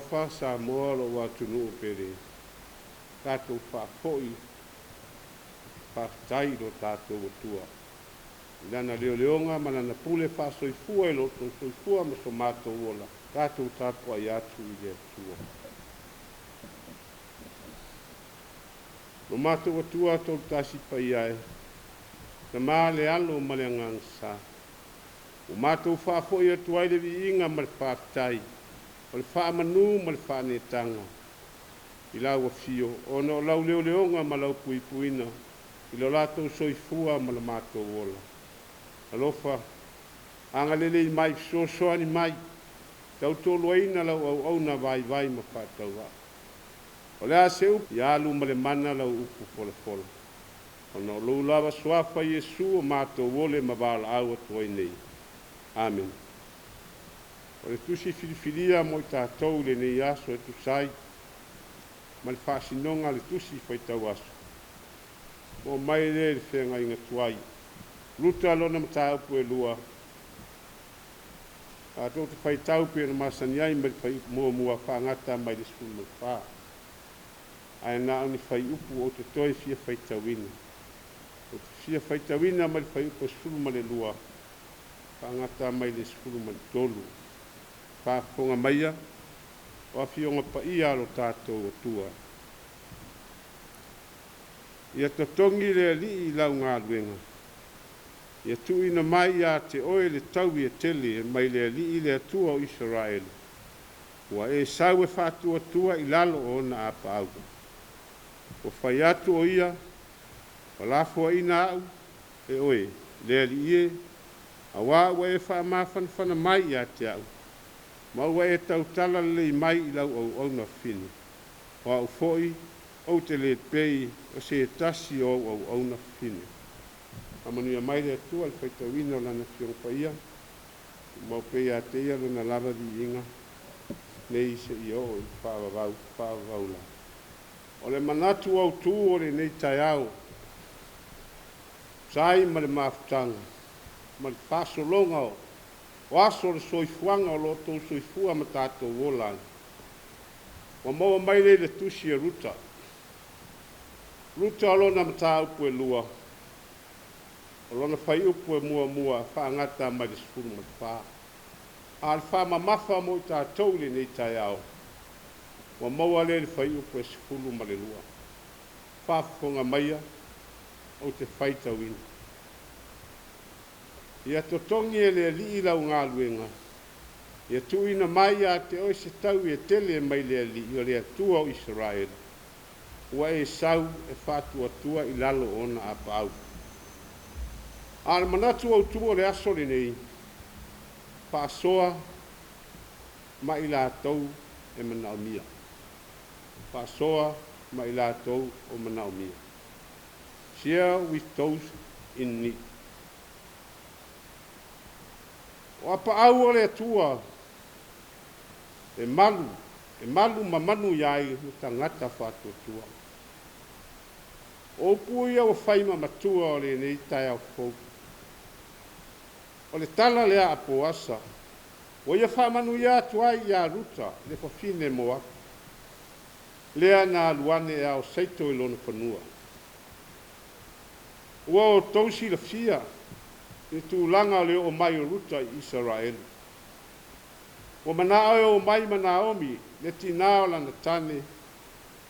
Talofa Samoa lou atunuu pele, tatou faafoi faafetai i lo tatou Atua i lana leoleoga ma lana pule faasoifua i lo outou soifua ma so matou ola. Tatou tapuai atu i le Atua. Lo matou Atua tolutasi paia e, Tama le Alo ma le Agaga Sa, ua matou faafoi atu ai le viiga ma le faafetai, o le faamanu ma le faanetaga i lau afio, ona o lau leoleoga ma lau puipuina i lo latou soifua ma lo matou ola. Alofa agalelei mai, fesoasoani mai, tautoaluaina lau auauna vaivai ma faatauvaa. O le a se upu, ia alu ma le mana lau upu folafola, ona o lou lava suafa Iesu o matou ole ma valaau atu ai nei. Amene. O le tusi filifilia mo i tatou i lenei aso e tusa ai ma le faasinoga a le tusi faitau aso, ua mai lea i le feagaiga tuai. Ruta lona mataupu e lua, tatou te faitau pei ona masani ai mai le fuaiupu muamua faagata mai le 14. Ae na o ni fuaiupu ou te toe fia faitauina. Ou te fia faitauina mai le fuaiupu 12 faagata mai le 13. Faafofoga maia o afioga paia a lo tatou Atua. Ia totogi le Alii i lau galuega, ia tuuina mai ia te oe le taui e tele mai le Alii le Atua o Isaraelu, ua e sau e faatuatua i lalo o ona apaau. Ua fai atu o ia, ua lafoaina au e oe, le Alii e, auā ua e faamafanafana mai ia te au, ma ua e tautala lelei mai i lau auauna fafine, o au foi ou te le pei o se tasi o au auauna fafine. Faamanuia mai le Atua i le faitauina o lana Afioga Paia, tumau pea ia te ia lona lava viiga nei seia oo i le faavavau faavavau lava. O le manatu autu o lenei taeao, tusa ai ma le mafutaga ma le faasologa o aso o le soifuaga o lo outou soifua ma tatou ola ai, ua maua mai lea i le tusi a Ruta. Ruta o lona mataupu e lua, o lona fuaiupu e muamua faagata mai le 14. A o le faamamafa mo i tatou i lenei taeao, ua maua lea i le fuaiupu e 12. Faafofoga maia, ou te faitauina. Ia totogi e le Alii lau galuega, ia tuuina mai ia te oe se taui e tele mai le Alii o le Atua o Isaraelu, ua e sau e faatuatua i lalo o ona apaau. A o le manatu autu o le aso lenei, faasoa ma i latou e manaomia. Faasoa ma i latou o manaomia. Share with those in need. O apaau o le Atua e malu, e malu ma manuia ai le tagata faatuatua. O upu ia ua fai ma matua o lenei taeao fou. O le tala lea a Poasa, ua ia faamanuia atu ai ia Ruta le fafine Moapo, lea na alu ane e ao saito i lona fanua. Ua outou silafia le tulaga o le oo mai o Ruta i Isaraelu. Ua manao e oo mai ma Naomi, le tinā o lana tane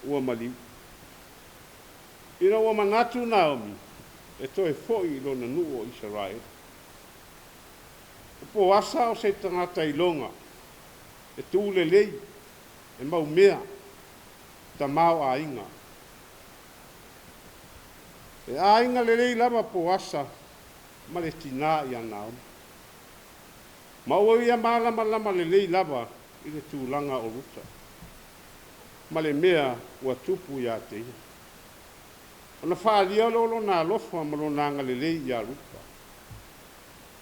ua maliu. Ina ua manatu Naomi e toe foi i lona nuu o Isaraelu. O Poasa o se tagata iloga, e tu lelei, e maumea, tamā o aiga. E aiga lelei lava Poasa ma le tinā ia Naomi. Ma ua ia malamalama lelei lava i le tulaga o Ruta ma le mea ua tupu ia te ia. Ona faaalia lea o lona alofa ma lona agalelei ia Ruta.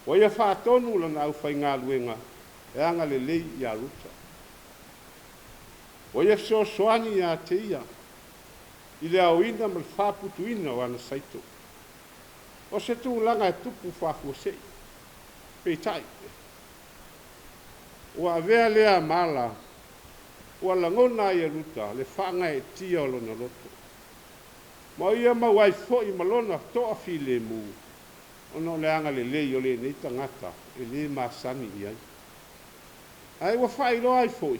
Ua ia faatonu lana aufaigaluega e agalelei ia Ruta. Ua ia fesoasoani ia te ia i le aoina ma le faaputuina o ana saito. O se tulaga e tupu faafuasei, peitai, ua avea lea mala Ua lagona ai e Ruta le faagaeetia o lona loto. Ma o ia mau ai foi ma lona toafilemu, ona o le agalelei o lenei tagata e lē masani i ai. Ae ua faailoa ai foi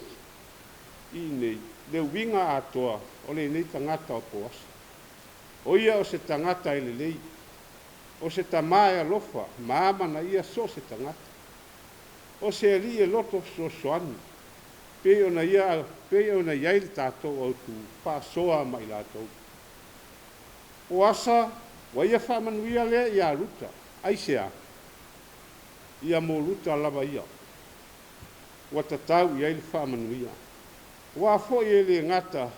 i inei le uiga atoa o lenei tagata o Poasa. O ia o se tagata e lelei, o se tamā e alofa ma amanaia so o se tagata. O se alii e loto fesoasoani, pei ona ia pei ona i ai le tatou autū faasoa ma i latou. Poasa, ua ia faamanuia lea iā Ruta, aisea? Ia mo Ruta lava ia. Ua tatau i ai le faamanuia. Aua foi e le gata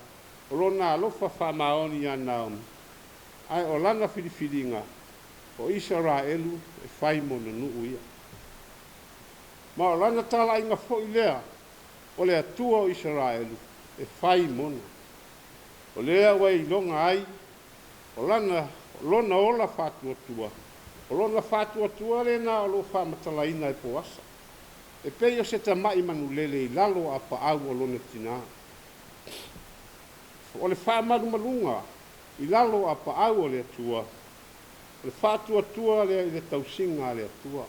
o lona alofa faamaoni iā Naomi, ae o lana filifiliga o Isaraelu e fai mona nuu ia. Ma o lana talaiga foi lea o le Atua o Isaraelu e fai mona. O lea ua e iloga ai o lana lona ola faatuatua, o lona faatuatua lena o lo o faamatalaina e Poasa, e pei o se tama'i manulele i lalo o apaau o lona tinā. O le faamalumaluga i lalo o apaau o le Atua, o le faatuatua lea i le tausiga a le Atua.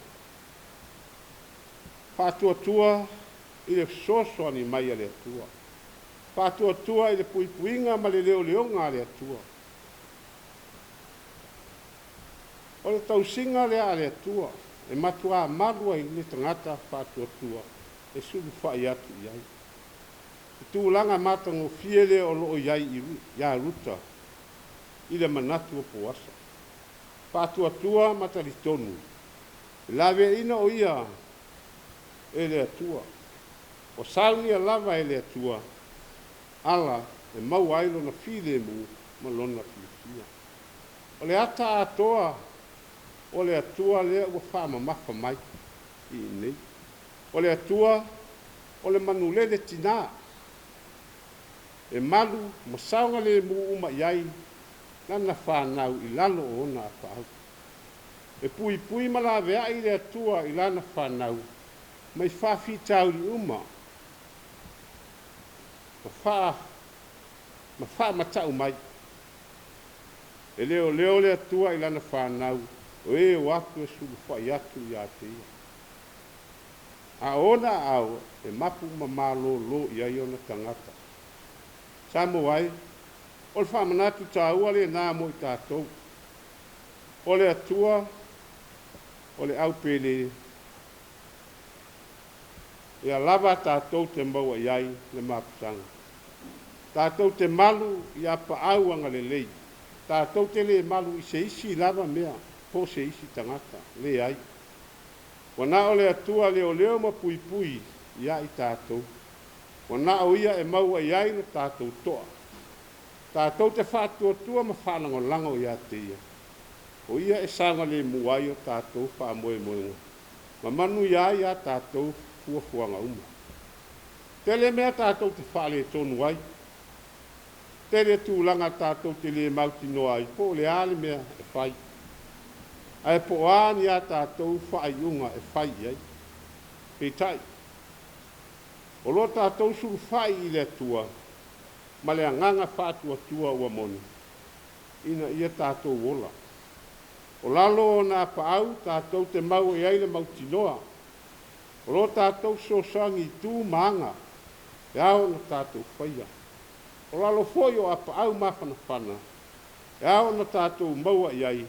Faatuatua i le fesoasoani mai a le Atua. Faatuatua i le puipuiga ma le leoleoga a le Atua. O le tausiga lea a le Atua e matuā malu ai le tagata faatuatua e sulufai atu i ai. Le tulaga matagofie lea o lo o i ai iā Ruta i le manatu o Poasa. Faatuatua ma talitonu, e laveaiina o ia e le Atua. Ua saunia lava e le Atua ala e maua ai lona filemu ma lona fiafia. O le ata atoa o le Atua lea ua faamamafa mai i inei. O le Atua o le manulele tinā, e malu ma saogalemu uma i ai lana fanau i lalo o ona apaau. E puipui ma laveai le Atua i lana fanau mai faafitauli uma ma faa ma faamata'u mai. E leoleo le Atua i lana fanau o e o atu e sulufai atu ia te ia. A o ona aao e mapu ma malōlō i ai ona tagata. Samoa e, o le faamanatu taua lenā mo i tatou. O le Atua o le aupele ia lava tatou te maua i ai le mafutaga. Tatou te malu i apaau agalelei, tatou te le malu i se isi lava mea po o se isi tagata, leai. Ua na o le Atua leoleo ma puipui ia i tatou. Ua na o ia e maua i ai lo tatou toa. Tatou te faatuatua ma faalagolago ia te ia. O ia e saogalemu ai o tatou faamoemoega ma manuia ai a tatou fuafuaga uma. Tele mea tatou te faaletonu ai. Tele tulaga tatou te le mautinoa ai po o le a le mea e fai. Ae po o a ni a tatou faaiuga e fai i ai. Peitai, o lo tatou sulufai i le Atua ma le agaga faatuatua ua moni, ina ia tatou ola. O lalo o ona apaau tatou te maua i ai le mautinoa o lo tatou fesoasoani i tu ma aga e ao ona tatou faia. O lalo foi o apaau mafanafana e ao ona tatou maua i ai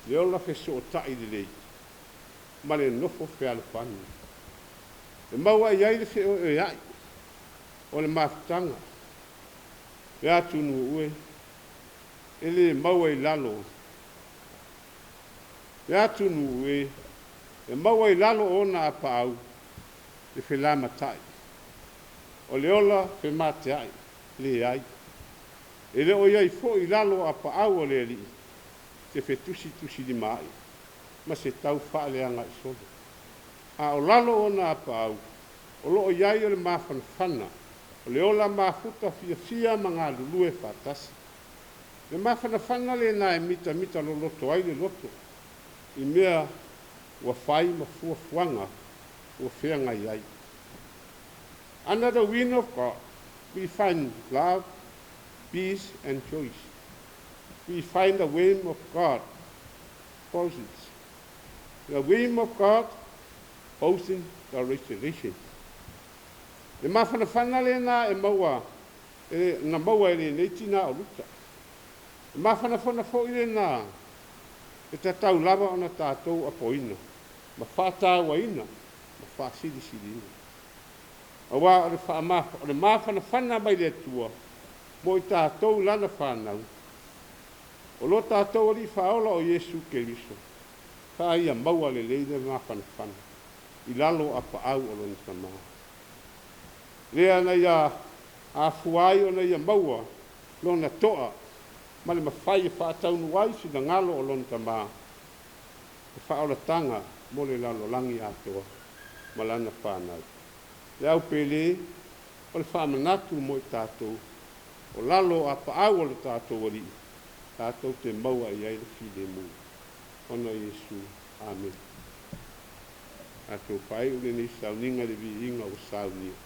le ola fesootai lelei ma le nofo fealofani. E maua i ai le feoeoea'i o le mafutaga. Le atunuu e, e le maua i lalo le atunuu e, e maua i lalo o ona apaau le felamata'i, o le ola fematea'i, leai. E le o i ai foi i lalo o apaau o le Alii se fetusitusilimaa'i ma se tau faaleagaisolo. A o lalo o ona apaau o lo o i ai o le mafanafana, o le ola mafuta fiafia ma galulue faatasi. Le mafanafana lena e mitamita loloto ai le loto i mea ua fai ma fuafuaga ua feagai ai. Under the wind of God. We find love, peace, and joy. We find the whim of God forces. The whim of God hosting the resurrection. Le mafanafana lena e maua e, na maua e lenei tina o Luta. E mafanafana fo'i lena e tatau lava ona tatou apoina, ma whātāwaina, ma whaasilisiliina. Auā o le whaama, o le mafanafana mai le Atua, mo i tātou lana whānau. O lo tātou Alii Faaola o Iesu Keriso, wha ia maua le leile mafanafana, i lalo a paau o lona tamā. Lea na ia afua ai ona ia maua lona toa ma le mafai e faataunu ai finagalo o lona tamā e faaolataga mo le lalolagi atoa ma lana fanau. Le au pele o le faamanatu mo i tatou o lalo a paau o le tatou Alii tatou te maua i ai le filemu. Ona Iesu. Amen. Tatou faaiu lenei sauniga le viiga ua saunia.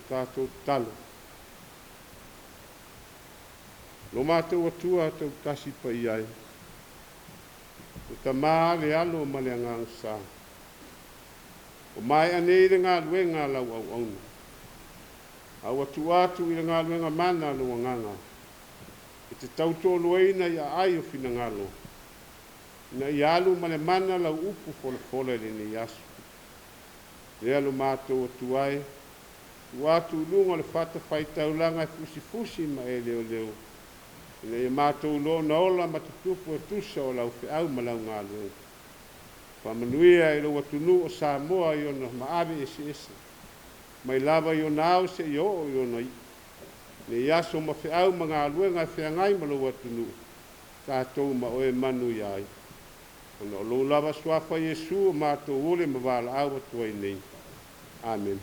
Tatou tatalo. Lo matou Atua tautasi paia e, le Tamā, le Alo ma le Agaga Sa. O maea nei le galuega a lau auauna. A ua tuu atu i le galuega mana a lou Agaga, e te tautoaluaina i aai o finagalo, ina ia alu ma le mana lau upu folafola i lenei aso. Lea lo matou Atua e, tuu atu i luga o le fatafaitaulaga e fusifusi ma e leoleo, ina ia matou iloa ona ola ma tutupu e tusa o lau feau ma lau galuega. Faamanuia i lou atunuu o Samoa i ona maave eseese, mai lava i ona ao seia oo i ona iu. Nei aso ma feau ma galuega e feagai ma lou atunuu, tatou ma oe manuia ai. Ona o lou lava suafa Iesu o matou ule ma valaau atu ai nei. Amene.